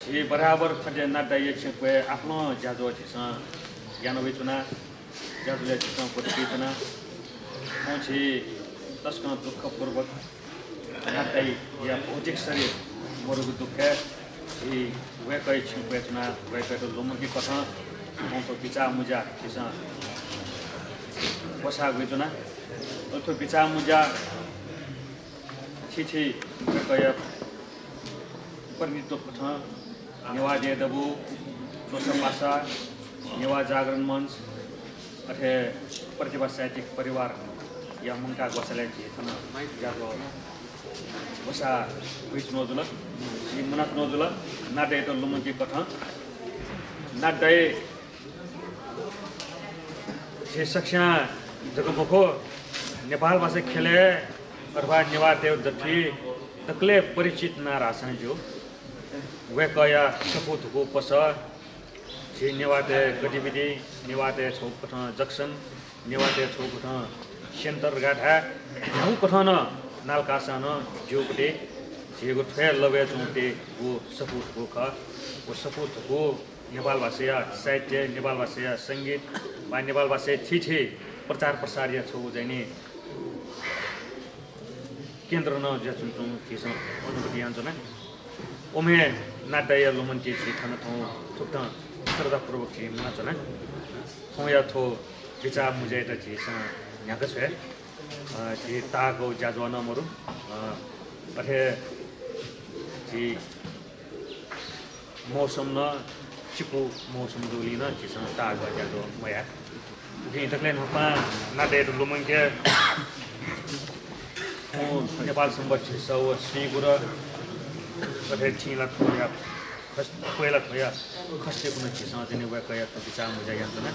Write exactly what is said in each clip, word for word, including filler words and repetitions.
झी बराबर थथे नादाइया छेँ क्वय् आपालं ज्याझ्वः झीसं याना वयाच्वना, ज्याझ्वलय् झीसं ब्वति पियाच्वना। थौं झी तसकं दुःखपूर्वक नादाइया भौतिक शरीर मरुगु दुःखय् झी वय्कःया छेँ क्वय् च्वनाः वय्कःयात लुमंकेकथं थौं थ्व बिचाः मुँज्या झीसं ग्वसाः ग्वयाच्वना। अले थ्व बिचाः मुँज्या थीथी वय्कःया प्रतिनिधित्व कथं नेवाः देय् दबू, च्वसा पासा, नेवाः जागरण मञ्च, अथे प्रतिभा साहित्यिक परिवारया मुंकाः ग्वसालय् झी थन ज्याझ्वः ग्वसाः ग्वयाच्वनागु जुल। झी मुनाच्वनागु जुल नादाइयात लुमंकेकथं। नादाइ झी सकसियां जक मखु, नेपालभाषा ख्यलय् अथवा नेवाःतय् दथुइ दकलय् परिचित नां धाःसां ज्यू। वय्कःया सफू धुकू पसः, झी नेवाःतय् गतिविधि, नेवाःतय् छगू कथं जंक्सन, नेवाःतय् छगू कथं center धकाः धाये, न्ह्यागु कथं नं नालाकाःसां नं ज्यूगुति झीगु थ्व हे लबय् च्वंगुति व सफू धुकू खः। व सफू धुकू नेपालभाषाया साहित्य, नेपालभाषाया संगीत वा नेपालभाषाया थीथी प्रचार प्रसारया छगू चाहिँ नि केन्द्र नं जुयाच्वंगु झीसं अनुभूति यानाच्वना। उम्हे नादाइया लुमन्ति झी थन थौं थुकथं श्रद्धापूर्वक झी मुनाच्वना। थौंया थ्व बिचाः मुँज्यायात झीसं न्ह्याका छ्वये। अ, झी ताःगु ज्याझ्वः नं मरु। अ, अथे झी मौसम नं चिकु मौसम जूगुलिं नं झीसं ताःगु ज्याझ्वः मयाः। उकिं दकलय् न्हापां नादाइयात लुमंके, थौं नेपाल संवत् झिंछसः व स्वीगुरु, अथे थिंलाथ्वया खस-, क्वय्लाथ्वया खष्टय् कुन्हु झीसं चाहिँ नि वय्कःयात बिचाः मुँज्या यानाच्वना।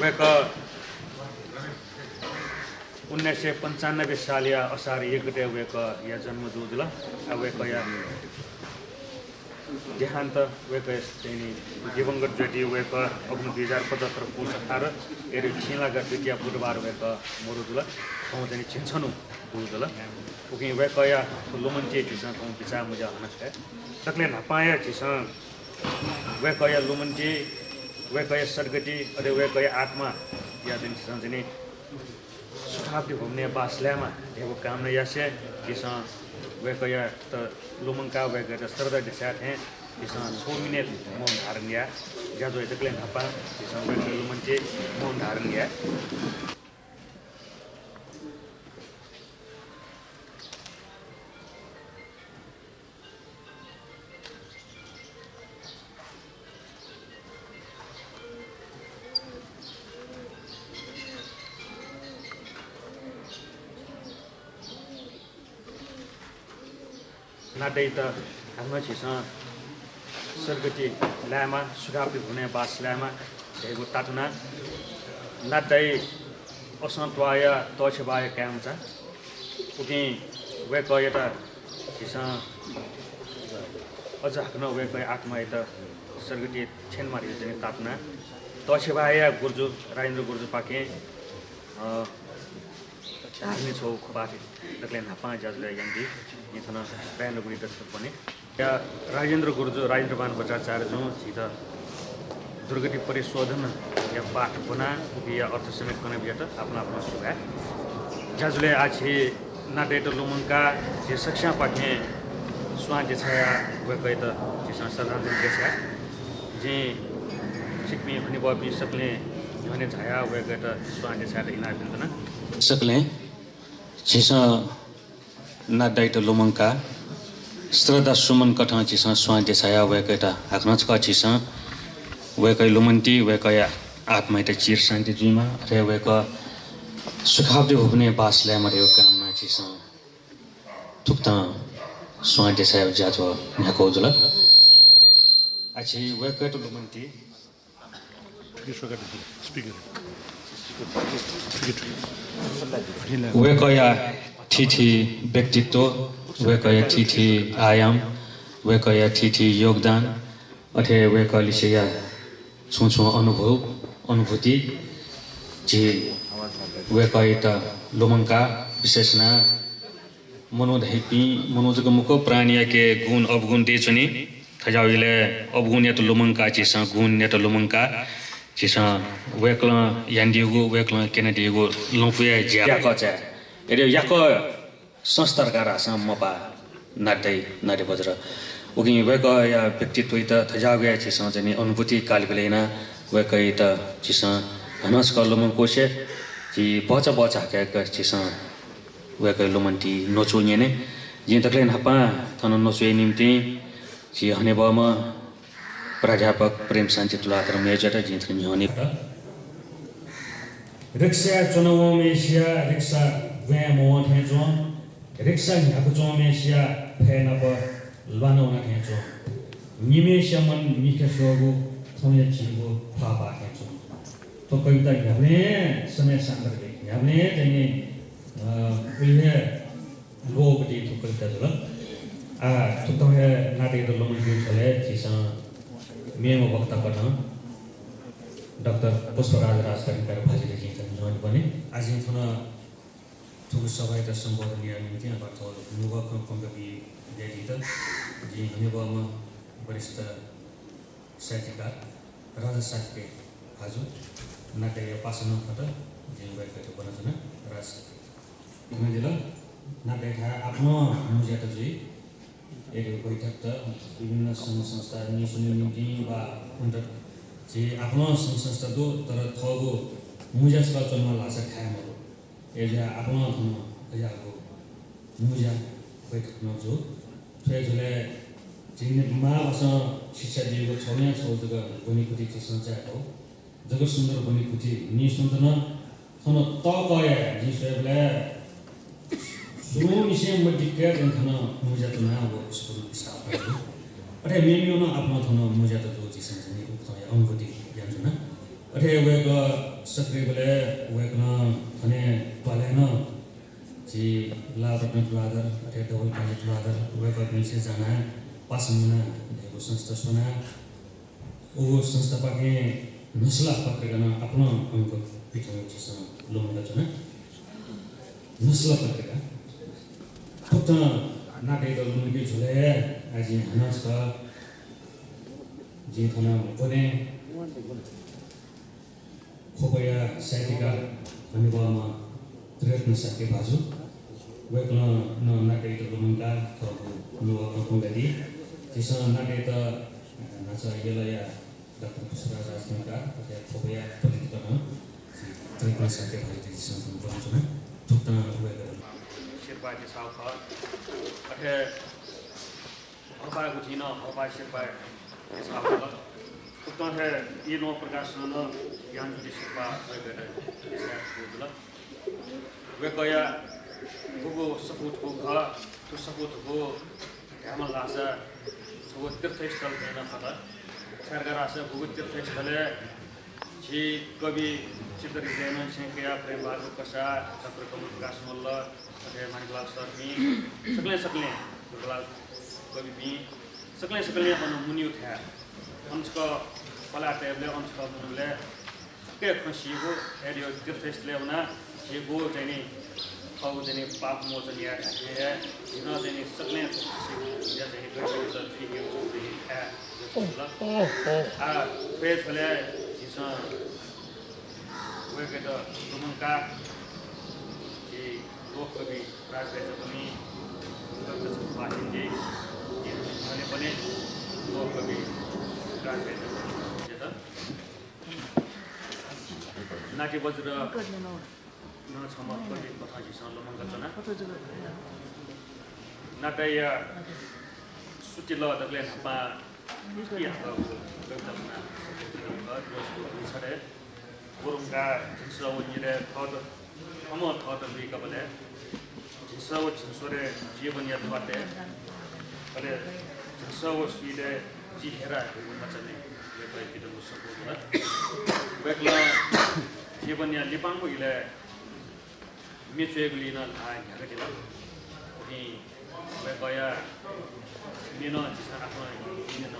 वय्कः उन्नाइस सय पन्चानब्बे सालया असार एक गते वय्कःया जन्म जूगु जुल। आ, वय्कःया देहान्त, वय्कःया चाहिँ नि दिवंगत ज्योति वय्कः अप्वः दुई हजार पचहत्तर पुस अठार, अथे थिंलागा द्वितीया बुधबार वय्कः मरु जुल। थौं चाहिँ नि झिंछन्हु बूगु जुल। उकिं वय्कःया लुमन्ति झीसं थौं बिचाः मुँज्या हना छ्वये। दकलय् न्हापांया झीसं वय्कःया लुमन्ति, वय्कःया सद्गति, अले वय्कःया आत्माया चाहिँ नि झीसं चाहिँ नि सुखावती भुवनय् बास लायेमा धयागु कामना यासें झीसं वय्कःयात लुमंकाः वय्कःयात श्रद्धा देछाये थें झीसं छगू मिनेट मौन धारण याये। ज्याझ्वः दकलय् न्हापां झीसं वय्कःया लुमन्ति मौन धारण याये। नादाइत हानं झीसं सद्गति लायेमा, सुखावती भुवनय् बास लायेमा धयागु तातुना। नादाइ असंत्वाःया तःछेबाया काय्मचा। उकिं वय्कःयात झीसं अझ हाकनं वय्कःया आत्मायात सद्गति छ्यनेमा धयागु चाहिँ तातुना। तःछेबाया गुरुजु राजेन्द्र गुरुजुपाखें, अ, धार्मिक छगू खपाः दकलय् न्हापां ज्याझ्वलय् यानादी। जिं थन राजेन्द्र गुरुजुयात छकः ब्वने। या राजेन्द्र गुरुजु, राजेन्द्रभान बज्राचार्यजुं झीत दुर्गति परिशोधनया पाठ ब्वनाः उकिया अर्थ समेत कनाबियात आपालं आपालं सुभाय्। ज्याझ्वलय् आः झी नादाइत लुमंकाः झी सकसियां पाखें स्वां देछायाः वय्कःयात झीसं श्रद्धाञ्जलि देछाये। जिं छिकपिं हनेबहःपिं सकलें न्ह्यःने झायाः वय्कःयात स्वां देछायेत इनाप यानाच्वना। सकलें झीसं नादाइत लुमंकाः श्रद्धा सुमन कथं झीसं स्वां देछायाः वय्कःयात हाकनं छकः झीसं वय्कःया लुमन्ति, वय्कःया आत्मायात चिर शान्ति जुइमा, अथे वय्कः सुखावती भुवनय् बास लायेमा धयागु कामना झीसं थुकथं स्वां देछायाः ज्याझ्वः न्ह्याकागु जुल। आः झी वय्कःयात लुमन्ति। वय्कःया थीथी व्यक्तित्व, वय्कःया थीथी आयाम, वय्कःया थीथी योगदान, अथे वय्कःलिसेया छुं छुं अनुभव, अनुभूति, झी वय्कःयात लुमंकाः विशेष यानाः मनू धइपिं, मनू जक मखु, प्राणीयाके गुण अवगुण दइच्वनी। थज्याःगु इलय् अवगुणयात लुमंकाः झीसं गुणयात लुमंकाः झीसं वय्कलं यानादीगु, वय्कलं क्यनादीगु लँपुया ज्या याकः चाये। यदि याकः संस्था धकाः धाःसां मपाः, नाटे, नाटे वज्र। उकिं वय्कःया व्यक्तित्वयात थज्याःगु हे झीसं चाहिँ नि अनुभूति कालबिल यानाः वय्कःयात झीसं हानं छकः लुमंकुसे, झी भचा भचा हाकय्क झीसं वय्कःया लुमन्ति न्वचु न्यने। जिं दकलय् न्हापां थन न्वचुया निंतिं झी हनेबहःम्ह प्राध्यापक प्रेमशान्ति तुलाधर मय्जुयात जिं थन न्ह्यःने। रिक्साय् च्वनावंम्हय्सिया रिक्सा ब्वाँय् मवं थें च्वं, रिक्सा न्ह्याकाच्वंम्हय्सिया फय् नाप ल्वाना वना थें च्वं, निम्हय्सिया मन मिखा स्यःगु थौंया झीगु ख्वाःपाः थें च्वं। थ्व कविता न्ह्याबलें समय सान्दर्भिक, न्ह्याबलें चाहिँ नि, अ, उलि हे ल्वःगु थ्व कविता जुल। आः थुकथं हे नाटकयात लुमंकेगु झ्वलय् झीसं मेम्ह वक्ता कथं डाक्टर पुष्पराज राजकर्णिकार भाजुयात जिं थन न्ह्यःने ब्वने। आः जिं थन थुगु सभायात सम्बोधन यायेगु निंतिं अथवा थ्व नुगः खँ प्वंकाबी दयेकेत जिं हनेबहःम्ह वरिष्ठ साहित्यकार राजा शाक्य भाजु नाटकया पासानं खः। जिं वय्कःयात ब्वनाच्वना। राजा शाक्य। धन्यवाद। नाटकया थाय् आपालं मुँज्यात जुइ। यदि बैठकत विभिन्न संघ संस्था न्ह्यसःया निंतिं वा उन्त झी आपालं संघ संस्था दु, तर थःगु मुँज्या छकः च्वनेमाल धाःसा थाय् मदु। अय्जुयाः आपालं थन थज्याःगु मुँज्या बैठक नं जू। थ्व हे झ्वलय् झी मांभासं शिक्षा दीगु छगू नं छगू जक ब्वनेकुथि झीसं चायेत। जगत सुन्दर ब्वनेकुथि नीस्वंत नं थन तःकःया जिं स्वयेबलय् सुरुंनिसें मदिक्क थन मुँज्या च्वनाः व छकू नं स्थापना जू। अथे मेमेगु नं आपालं थन मुँज्यात जू झीसं चाहिँ नि उकथंया अनुभूति यानाच्वना। अथे वय्कः सक्रियबलय् वय्कलं थन हे ग्वालय् नं झी लालरत्न तुलाधर, अथे धवलकाजी तुलाधर, वय्कःपिंसं जानाः पासा मुनाः धयागु संस्था स्वनाः उगु संस्थापाखें नसला पत्रिका नं आपालं अंक पिथंगु झीसं लुमंकाच्वना। नसला पत्रिका। थुकथं नाटकयात लुमंकेगु झ्वलय् आः जिं हानं छकः जिं थन ब्वने। ख्वपया साहित्यकार हनेबहःम्ह त्रिरत्न शाक्य भाजु। वय्कलं नं नाटकयात लुमंकाः थःगु नुगः खँ प्वंकादी। झीसं नाटकयात न्हाचः यलया डाक्टर पुष्पराज राजकर्णिकार, अथे ख्वपया पलित कथं झी त्रिरत्न शाक्य भाजुयात झीसं ब्वनाच्वना। थुकथं वय्कःयात सिरपाः देछाःगु खः। अथे हःपाःगु जिं नं हःपाः सिरपाः देछाःगु खः। थुकथं हे इलोहं प्रकाशनं नं ज्ञानज्योति सिरपाः वय्कःयात देछाःगु जुल। वय्कःया गुगु सफू धुकू खः, थ्व सफू धुकू धायेमाल धाःसा छगू तीर्थस्थल थें नं खः। छाय् धाःसा गुगु तीर्थस्थलय् झी कवि चित्तहरिजयनं छेँय् कयाः प्रेमबहादुर कसाः, चक्रकमल प्रकाश मल्ल, अथे माणिकलाल सरपिं, सकलें सकलें दुर्गालाल कविपिं, सकलें सकलें अन मुनीगु थाय्। अन छकः पलाः तयेबलय्, अन छकः मुनेबलय् छुट्टै खँ सीगु, अय् तीर्थस्थलय् वनाः झीगु चाहिँ नि थःगु चाहिँ नि पाप मोचन याये धाःथें हे झी नं चाहिँ नि सकलें थ्व फाँसीया चाहिँ नि गतिविधित थुइकेगु चाहिँ नि थाय् जुल। आः थ्व हे झ्वलय् झीसं वय्कःयात लुमंकाः झी लोककवि राजभाइ जकलमि, लोककवि छम्ह पाखें दि, झी न्ह्यःने ब्वने लोककवि राजभाइ जकलमियात। नाट्य वज्र नं छम्ह कवि कथं झीसं लुमंकाच्वना। नाट्यया सुतिलः दकलय् न्हापां कि हाकः कविता ल्हानाः सफू जुयागु खः। गुरुंका झिंस्वः व निदँय् थःत, थःम्हं थःत लुइकाबलय् झिंस्वः व झिंस्वरय् जीवनया ध्वाथय्, अले झिंस्वः व स्वीदँय् जि हेरा धइगु मचानय् वय्कःया पिदंगु सफू जुल। वय्कलं जीवनया लिपांगु इलय् म्ये च्वयेगुलिइ नं ल्हाः न्ह्याकादिल। उकिं वय्कःया म्ये नं झीसं आपालं न्यन।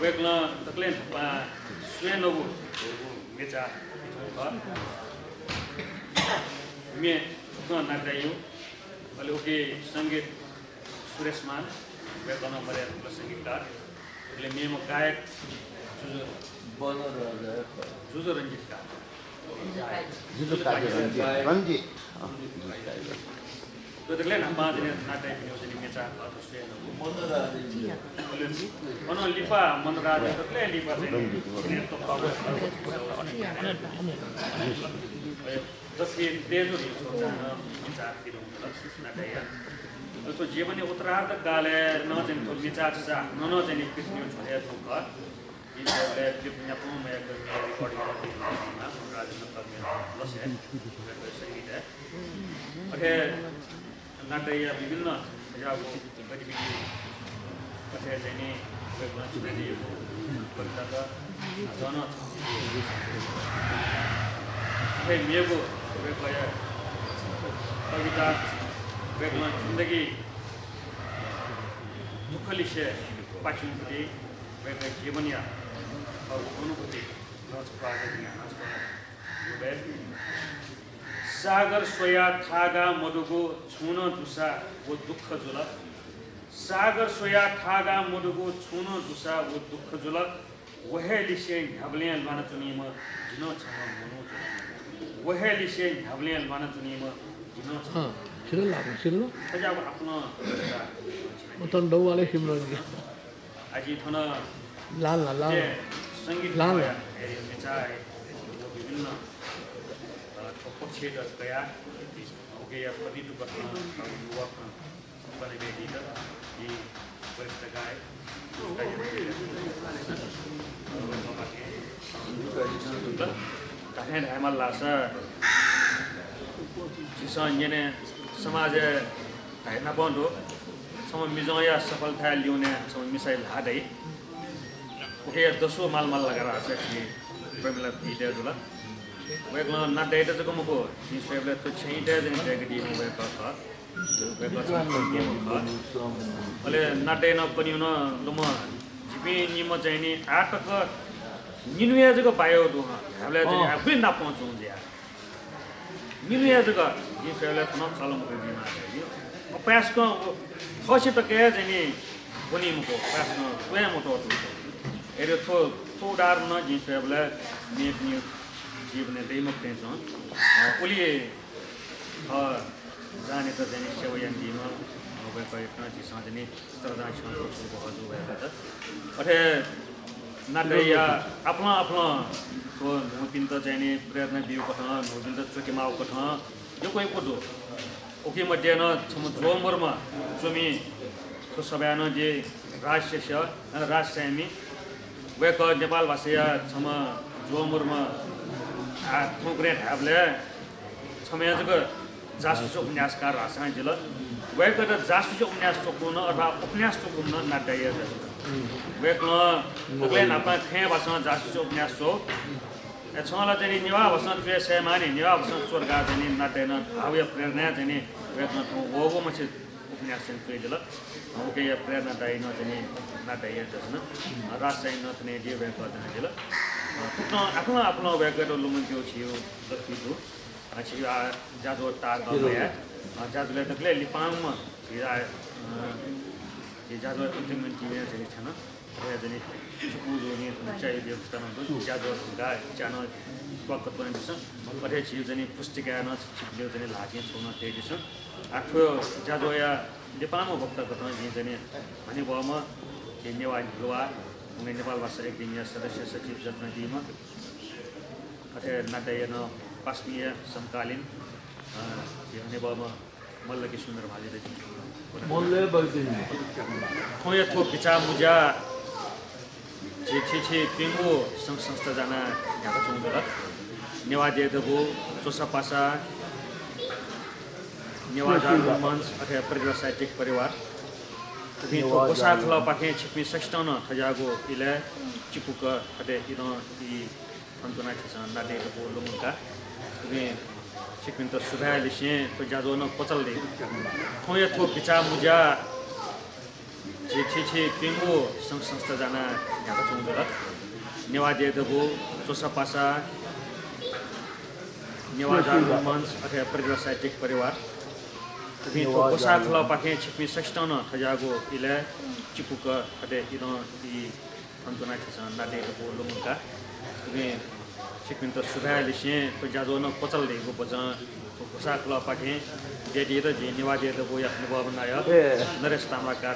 वय्कलं दकलय् न्हापां स्वयेनगु धइगु म्ये चाःपिं खः। म्ये थुकथं नाट्यया अले उकी संगीत सुरेश मान, वय्कलं मदया धुंकल संगीतकार। अले मेम्ह गायक जुजु, जुजु रंजित का। जुजु काजी रंजित। रंजित। अँ, जुजु काजी। थ्व दकलय् न्हापां जनि नाटय् पिनिगु जनि मेचा खः, थ्व स्वये नं। अले अनं लिपा मनराज दकलय् लिपा चाहिँ जनि दसि तेजु रि छोचां नं मेचा पिदुं खः नाटय्। अले थ्व जीवनया उत्तरार्ध कालय् नं चाहिँ थ्व मेचा छचा नं नं चाहिँ पिनिगु झ्वलय् थ्व खः। जिं स्वयेबलय् clip न्यापं मयाक record यानाः मनराज नं लसय् संगीतय्। अथे नाटय् विभिन्न थज्याःगु गतिविधि अथे चाहिँ नि वय्कलं चिनादीगु कवितात नं अथे मेगु वय्कःया कविता वय्कलं जिन्दगी दुःखलिसे पाच्युं प्रति वय्कःया जीवनया अनुभूति नं छकः छकः सागर स्वयाः थागा मदुगु छुं नं दुसा व दुःख जुल। सागर स्वयाः थागा मदुगु छुं नं दुसा व दुःख जुल। व हे लिसे न्ह्याबलें ल्वानाच्वनीम्ह जि नं छम्ह मनू जुल। व हे लिसे न्ह्याबलें ल्वानाच्वनीम्ह जि नं छम्ह अँ, मनू सिल लाभ, सिल। थज्याःगु आपालं उतन दौवाले सिमरन। आजि थन लाल ना, लाल। संगीत लाल। विभिन्न, अ, पक्षय् कयाः उकिया प्रतिनिधित्व कथं, अ, युवक, अ, बने बेदीत, यी वरिष्ठ गायक, धाये धायेमाल लासा, झीसं न्यने समाजय् धायेनापं दु। छम्ह मिजंया सफलताया लिउने छम्ह मिसाया ल्हाः दइ। उकिया दसु माल माल लगार आसा झी प्रमिला भिडे जुल। वय्कलं नाटय् जक मखु, जिं स्वयेबलय् थ्व छेँय् जक दय्कादीम्ह वय्कः खः। वय्कः छम्ह कनिम्ह खः। अले नाटय् नं कनिउ नं लुमं जिपिं निम्ह चाहिँ नि आः तक निन्हुया जक बाय् दु हँ। धायेबलय् चाहिँ नि अँ। आः गुलि नापं च्वं जुया। निन्हुया जक जिं स्वयेबलय् थन खः ला मखु जिं नाटय्। अपाय्सकं व थःसे तक हे चाहिँ नि ब्वनी मखु, अपाय्सकं स्वये मत्वः तुं। अले थ्व, थ्व उदाहरण नं जिं स्वयेबलय् मेपिनि जीवनय् दइ मखु थें च्वं। अ, उलि थः जानेत चाहिँ नि सेवा यानादीम्ह, अ, वय्कःयात नं झीसं चाहिँ नि श्रद्धां छ्यंक छुं बहःजू वय्कःयात। अथे नाटय्या आपालं आपालं थ्व न्हूपिन्त चाहिँ नि प्रेरणा बीगु कथं, न्हूपिन्त च्वके माःगु कथं यक्व यक्व दु। उकी मध्ये नं छम्ह ज्वःमरुम्ह च्वमि थ्व सभाय् नं दि राज शेष्य, अ, राज साय्मि। वय्कः नेपाल भाषाया छम्ह ज्वःमरुम्ह, आ, थौंकन्हय् धायेबलय् छम्ह जक जासुस उपन्यासकार धाःसां जिल। वय्कःयात जासुस उपन्यास च्वकूम्ह अथवा उपन्यास च्वकूम्ह नाटय् जुल। वय्कलं उबलय् न्हापां खय् भाषां जासुस उपन्यास च्वः। अय् छं ला चाहिँ नि नेवाः भाषां च्वये सयेमानि, नेवाः भाषां च्व धकाः चाहिँ नि नाटय् नं धाःगुया प्रेरणाय् चाहिँ नि वय्कलं थौं वःगु मछि उपन्यास चाहिँ च्वयादिल। उकिया प्रेरणादायी नं चाहिँ नि नाटय् जुल। राज साय्मि नं थन दि, वय्कः थन दिल। थुकथं आपालं आपालं वय्कःयात लुमंकेगु झीगु लखी दु। अ, झी, अ, ज्याझ्वः ताःगु मयाः, अ, ज्याझ्वलय् दकलय् लिपांम्ह झी, अ, अ, झी ज्याझ्वः entertainment team-या झी छन। अथे जनि सुकू जूगुलिं थन च्याया व्यवस्था नं दु। ज्याझ्वः धुंकाः च्या नं त्वाक्क त्वनादिसँ। अथे झी जनि पुस्तिकाय् नं छिकपिनिगु जनि ल्हातिं छगू नं तयादिसँ। आ, थ्व ज्याझ्वःया लिपांम्ह वक्ता कथं जिं जनि हनेबहःम्ह झी नेवाः न्ह्यलुवा, उकी नेपाल भाषा एकेडेमीया सदस्य सचिव जक नं दीम्ह, अथे नाटय्या नं पासापिंया समकालीन, अ, झी हनेबहःम्ह मल्ल के सुन्दर भाजुयात जिं मल्ल वैद्य। थौंया थ्व बिचाः मुँज्या झी थीथी प्यंगू संघ संस्था जानाः न्ह्याकाच्वंगु दु। नेवाः देय् दबू, च्वसा पासा, नेवाः जागरण मञ्च, अथे प्रगति साहित्यिक परिवार। उकिं थ्व ग्वसाः खलःपाखें छिकपिं सकसितं नं थज्याःगु इलय् चिकुक अथे इदं ई थन च्वनाः छिसं नाटय् दबू लुमंका। उकिं छिकपिन्त सुभाय् लिसें थ्व ज्याझ्वः नं क्वचाल दइ। थौंया थ्व बिचाः मुँज्या झी थीथी प्यंगू संघ संस्था जानाः न्ह्याकाच्वंगु दु। नेवाः देय् दबू, च्वसा पासा, नेवाः जागरण मञ्च, अथे प्रगति साहित्यिक परिवार। उकिं थ्व ग्वसाः खलःपाखें छिकपिं सकसितं नं थज्याःगु इलय् चिकुक थथे इदँ ई थन च्वनाः छिसं नादे दबू लुमंका। उकिं छिकपिन्त सुभाय् लिसें थ्व ज्याझ्वः नं क्वचाल धइगु बचं थ्व ग्वसाः खलःपाखें बियादीत जिं नेवाः देय् दबूया नुबः नायः नरेश ताम्राकार